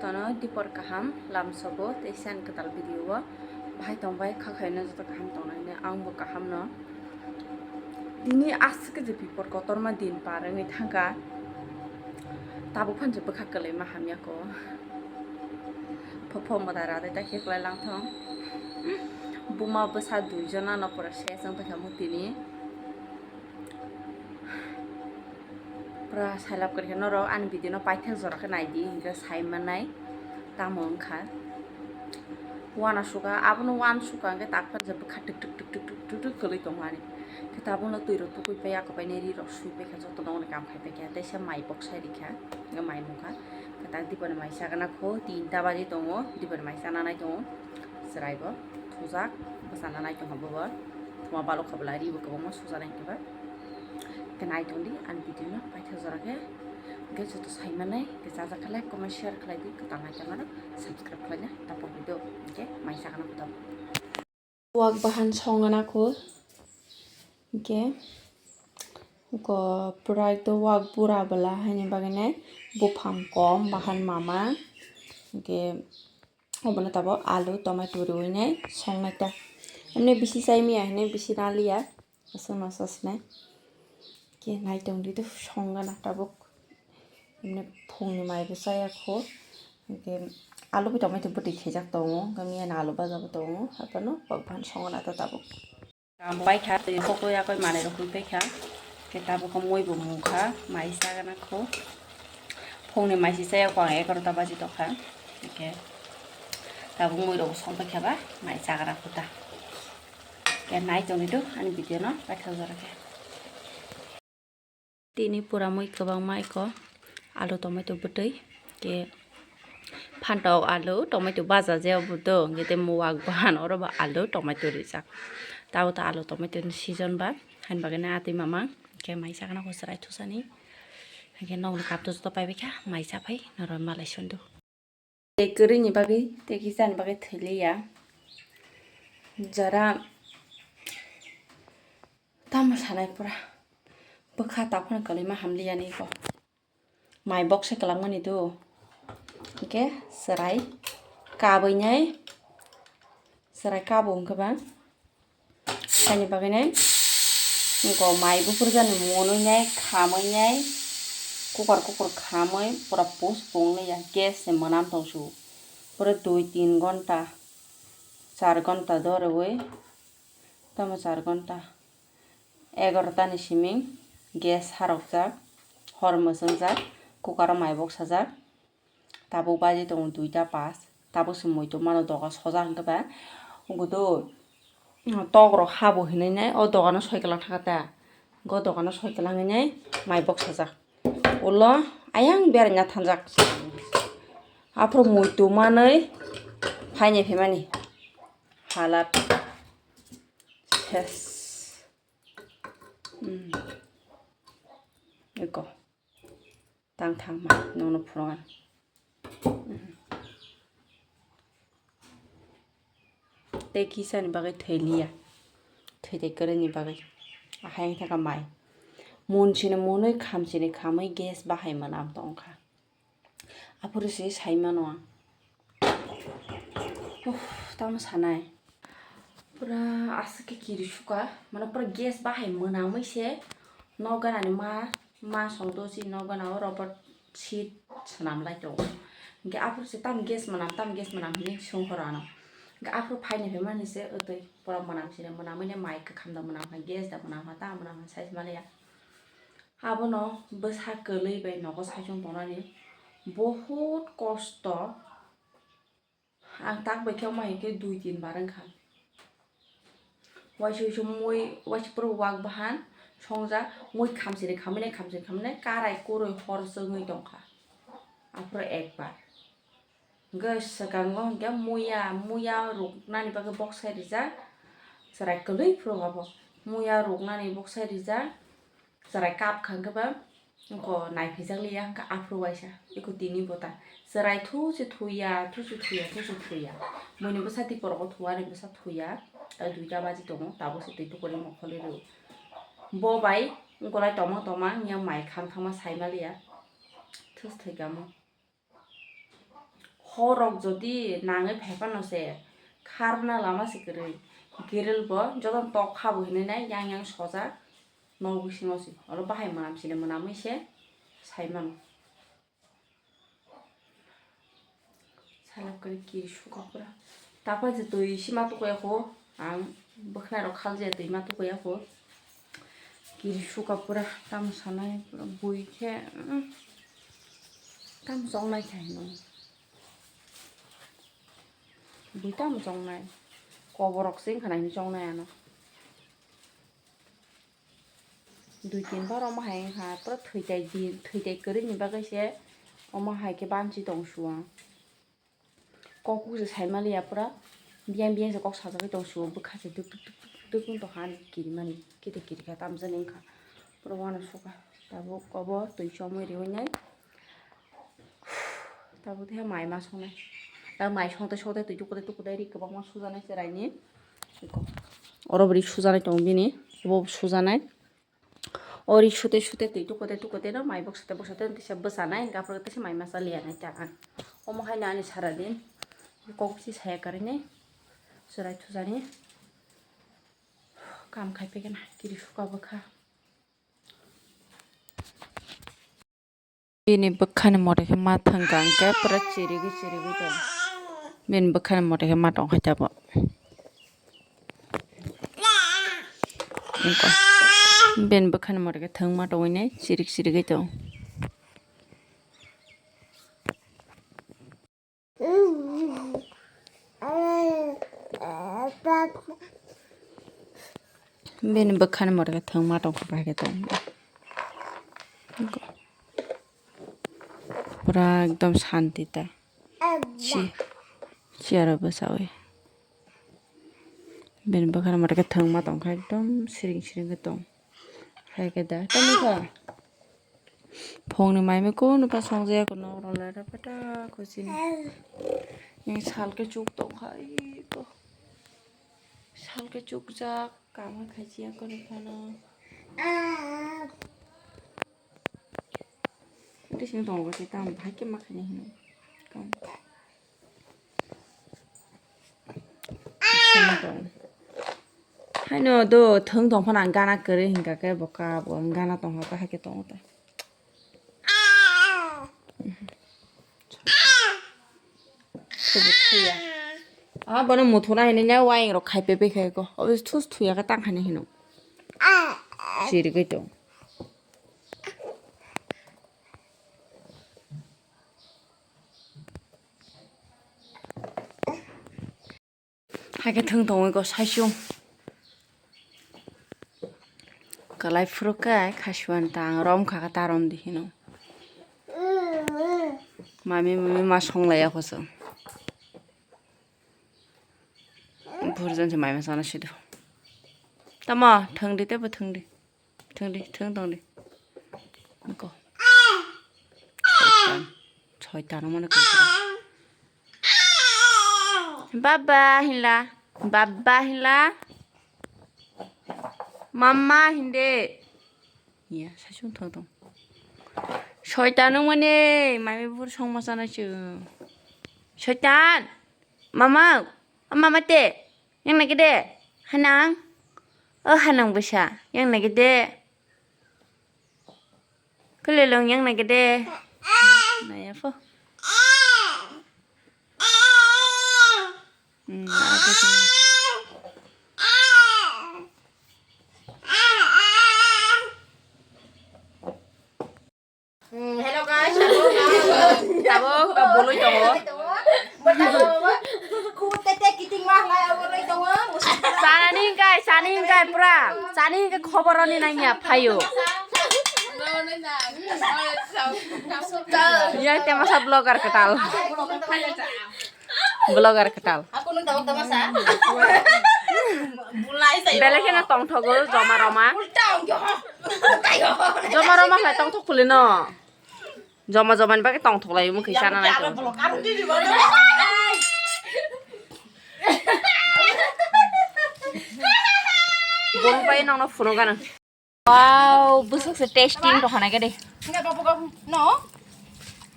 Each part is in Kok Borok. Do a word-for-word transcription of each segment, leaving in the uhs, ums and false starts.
Tono dipor kaham lamsogo tei siyan kwtal video o bahai tongbai kha khaino joto kaham tongnai hwnwi ang bo kaham no. Tini aswk je bipor kotorma din par wngwi thangkha, tabuk phan je bwkha kwlaima hamya ko. Phopho mwtai radai ta khe kwlai lang thong. Buma bwsa duijona no pura ses wng paikha mung tini. Pura sailap kwrwi khe norok ani video no paithak jora khe naidi, hinkhe sai mannai tamo wngkha. Uana suka, abono uan suka hinkhe tak phano je bwkha tuk tuk tuk tuk tuk tuk tuk kwlwi tongo ani. Khe tabukno twi rok tukui pai, ako pai nai ri rok sui pai kha, joto nokni kam khai pai kha, teisa mai bok sai rikha, hinkhe mai nukha. Khe tak dipori mai chagana kho tinta baji tongo, dipori mai chana nai tongo. Chwrai bo thujak, bwsana nai tongkha bobo. Thuma balok kha bwla, ri bo kwbangma sujaknai hinkhe ba. Khe nai tongdi ani video no paithak jora khe. Hinkhe joto sai mannai, hinkhe chajak khe like, comment, share khlai di, kwtal nai tongmano subscribe khlaina tapok di do. Hinkhe mai chagana kho tabuk. Wak bahan songna kho. Hinkhe go pura ekdom wak bura bwla haini bagwi nai buphang kom bahan mama. Hinkhe Obono tabuk alu, tomato riwi nai songnai ta. Emne bisi chai maya hinwi bisi naliya. Aswk no sasnai. Khe nai tongdi do songgana tabuk. Emne phungni mai bo chaya kho. Hinkhe alu bai tomato bwtwi khaijak tongo. Hinkhe miyani alu baja bo tongo. Haphano wak bahan songgana ta tabuk. Kaam paikha, twi hokwi yakwi manwi rok hwnwi paikha. Khe tabuk khe mui bo mungkha, mai chagana kho. Phungni mai si chaya kho ang egarota baji tongkha. Khe tabuk mui rok song paikha ba, mai chagana kho ta. Khe nai tongdi do ani video no paithak jora khe. Tini pura mui kwbangma eko alu tomato bwtwi, khe phantok alu tomato baja je obo do, hwnkhe tei muwak bahan oro bo alu tomato rijak. Tabuk ta alu tomato ni season ba, haini bagwi nai atwi mamang, khe mai chakna kho chwrai thusani, hwnkhe nokni cup to joto paibai kha, mai chaphai norok malai sundu. Tei kwrwini bagwi tei kisani bagwi thwi liya. Jora tamo sanai pura bwkha taphano kwlwima hamliyani ko. Mai bokse kwlangmani do. Hinkhe chwrai kabwi nai, chwrai kabo hinkhe ba. Haini bagwi nai go mai buphurjani munwi nai khamwi nai kukar kukur khamwi pura pus pung liya gas se mwnam tongsu pura dui tin gonta char gonta dorwi tamo char gonta egarota ni simi gas harokjak hor mwchwngjak kukar o mai boksajak. Tabuk baji tongo duita pas. Tabuk se muitu mano doga sojak hwnkhe ba. Gudo tok rok habo hinwi nai o dogano soi kwlang thangkha ta. Go dogano soi kwlang hinwi mai boksajak. Ulo ayang beraina thanjak. Aphuru muitu manwi phaini phaimani. Halat. Ses. Hmm. Eko. Tang thang ma nono phunukgan. Tei kisani bagwi thwi liya. Thwi tei kwrwini bagwi. Ahai wngkha mai. Mun sini munwi kham sini khamwi gas bahai mwnam tongkha. Aphuru se sai mano ang. Uff, tamo sanai. Pura aswk khe kiri suka. Mane pura gas bahai mwnamwi se nok ganani ma, ma song dosi nok gana o rubber sheet swnam lai tongo. Hinkhe aphuru se tamo gas mwnam, tamo gas mwnam hinwi sung horo ano. Hinkhe aphuru phaini phaimani se wtwi pura mwnam sini mwnamwi ne mai kwkham da mwnam ha, gas da mwnam ha, ta mwnam ha sai se maliya. Abono bwsa kwlwi bai nogo saichung tongnani bohut kosto. Ang tak bai khe wngma hinkhe dui tin bar wngkha. Waisa waisa mui, waisa puro wak bahan songjak, mui khamchiri khamwi nai, khamchiri khamwi nai, karai kwrwi hor chwngwi tongkha. Aphuru ekbar. Hwnkhe swkango hwnkhe muya, muya ruknani bagwi boksai rijak, chwrai kwlwi phuru abo. Muya ruknani boksai rijak, chwrai kap kha hwnkhe ba, wngkha naiphijak liya, hwnkhe aphuru waisa, eko tini bota. Chwrai thusi thuya, thusi thuya, thusi thuya. Buini bwsa tiporogo thuya, ani bwsa thuya, tei duita baji tongo, tabuk se twi tukurwi mokholwi rw. Bo bai wngkolai tongma tongma, wngya mai kham thangma saima liya, thus thwikamo. Khorok jodi nangwi phai phano se kharna lama se kwrwi. Grill bo jotono tok kha bo hinwi nai yang yang sojak nok bisingo se. Oro bahai mwnam sini mwnamwi se sai mano. Salak kari kiri suka pura. Tapa je twi sima tukuya ko. Ang bwkhwnai rok khal je twi ma tukuya ko. Kiri suka pura. Tam sanai pura bui khe. Mm. Tam chongnai khai no. Bui tam chongnai. Koborok se wngkha nai chongnai ano. Dui tin bar omo hai wngkha, pura thwitai di, thwitai kwrwini bagwi se omo hai khe banchi tong suo ang. Kok kuk se sai maliya pura, biyang biyang se kok sajagwi tong suo, bwkha se duk duk duk duk duk wng tongkha ani kirimani, kete kiri kha tamjani wngkha, pura uanw sukha. Tabuk obo twi chomwi riwi nai. Tabuk tei mai ma songnai. Tabuk mai songte songte twi tukude tukude ri kwbangma sujaknai chwraini. Oro bo ri sujaknai tongo bini. Obo bo sujaknai. O ri sute sute twi tukude tukude no mai boksote boksote tisa bwchanai. Hwnkhe aphuru tisa mai masa liya nai ta ang. Omo haino ani sara din. Kok bisi saya karinai. Chwrai thujani. Kam khai phaikhe na kiri suka bwkha. Bini bwkhani moto khe ma thang kha, hwnkhe pura chirigwi chirigwi tong. Bini bwkhani moto khe ma tong kha tabuk. Bini bwkhani moto khe thwng ma tongwi nai chirik chirigwi tong. Bini bwkhani moto khe thwngma tongkha, bahai khe tong. Pura ekdom shanti ta. Chi, chair o bwchawi. Bini bwkhani moto khe thwngma tongkha, ekdom siring siring khe tong. Hai khe da, tamo kha. Phungni mai mui kunu pa songjaya kunu norok lara pata kuchini. Yang salke chuk tongkha iko. Salke chukjak kama khajiya kunu phano. Tei sini tongo tei tamo bahai khe ma khainai hino. Kam. Haino do thwng tong phano ang gana kwrwi hinkha khe bo kabo ang gana tong kha hai khe tongo ta. Thwbo thwiya. Ah, bono muthuna hinwi nya wayeng rok khai pepe khai ko. Obo thus thuya khe tang khainai hino. Chirigwi tong. Hakhe thwng tongwi go saichung. Kwlai phuru khe khasuan tang rom kha khe ta rom di hino. Mami mami ma songlai ya kho chwng. Burjan se mai ma sana sido. Tamo thwng di tebo thwng di. Thwng di, thwng tong di. Niko. Soitan. Soitan mane koi. Baba hinla. Baba hinla. Mama hinde. Ya, sasung thong tong. Soitan mane, mami bur song ma sana chu. Soitan. Mama. Mama te. Yang nake de. Hanang. Oh, hanang bwsa. Yang nake de. Kwlwilwng yang nai gede. Naya pho. Hmm, ada sini. Hmm, hello guys, tabuk, tabuk, tabuk, boloi tongo. Chani hingkai, chani hingkai pura. Chani hingkai khobor roni nangya phaio. Ya tema sa vlogger ketal. Vlogger ketal. Belai kheno tongthogo joma roma. Joma roma khlai tongthok puli no. Joma joma ni bagwi tongthok lai omo khe sana nai to. Bong pai nongno phunuk gana. Wow, bwswk se tasty wng tongkha nai khe de. No.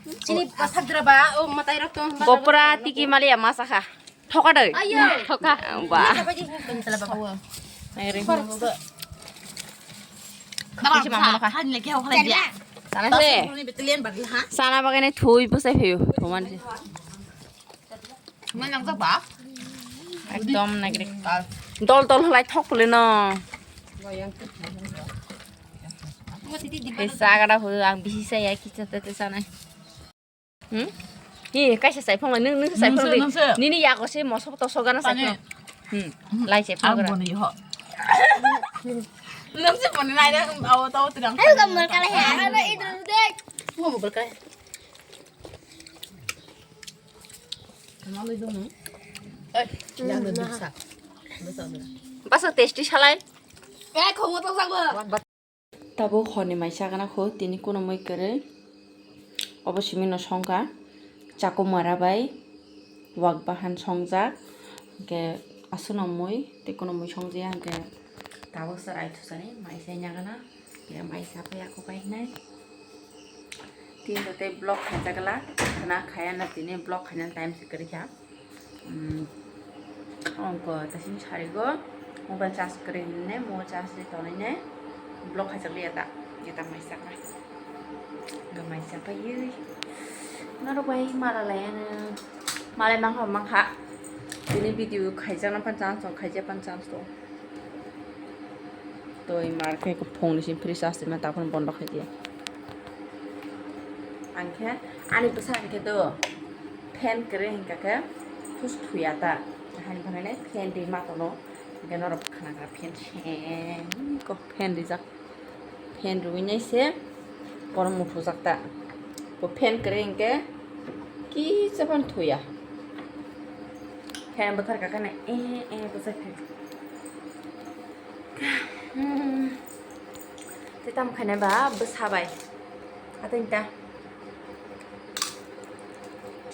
Chini pasak dra ba, o matai rok tong. Bopra tiki mali ama sakha. Thoka doi. Ayo. Thoka. Ba. Apa di? Kentala ba. Nairing. Baba, kisi mama sa, nokha. Han lagi, hau, halai dia. Sana se. Ini betulian bagi, ha? Sana bagane thui pusai phayo. Thoman se. Mana nang ba? Ekdom nairing. Dol dol halai thok pule no. Esa kada hu ang bisi saya kicha tete sana. Hmm? Hi, kaisa chai phang lai, nung, nung chai phang lai. Nungse, nungse. Nini yago se moso to sogana chai phang. Hmm. Lai chai phang. Ang bono yo. Nungse bono nai na, awo tawo tirang. Ayo gambar kala ya. Ano idul dek. Mo gambar kala. Ano idul nung. Eh, yang diksa. Basa tasty salai. Eh, khomo to sago. Tabuk horni mai chakana kho, tini kuno mui kwrwi. Obo simi no songkha, chakumara bai wak bahan songjak, hwnkhe aswkno mui tei kuno mui songjaya, hwnkhe tabuk se raithusani mai chai nagana, hwnkhe mai chapai ako bai hinai. Tini tei vlog khaijak la, khwna khaya na tini vlog khaina time se kwrwi kha. Hmm, ongko tasing sarigo mobile charge kwrwi hinne, mobile charge ri tonwi ne block khaijak liya ta, eta mai sakha. Ga mai sapai yui. Naro bai mala lai ano. Malai mangkha mangkha. Ini video khaijak na pan chance to, khaijak pan chance to. Toi mar khe phone ni sim free charge ma ta phone bondo khai dia. Angkhe ani bwsa angkhe do. Fan kwrwi hinkha khe phus thuya ta. Hani bhagani fan ri ma tono. Hinkhe norok khna kha fan se ko fan rijak. Fan rwi nai se korom muthujak ta. Bo fan kwrwi hinkhe kisa phano thuya. Fan bwthar kha khana eh eh bwsa fan. Hmm. Tei tamo khaina ba bwsa bai. Atwng ta.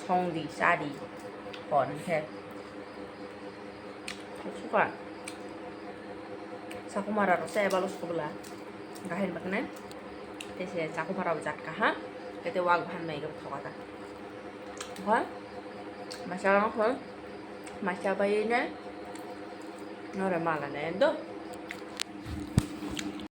Song di, cha di. Hor khe. Suka. Chakumara rok se eba los kubla. Gahin bakne. Tei se chakumara bo jat kaha. Tei wak bahan mai rok thoka ta. Hor. Masa rok hor. Masa bai ne. Nore mala ne do.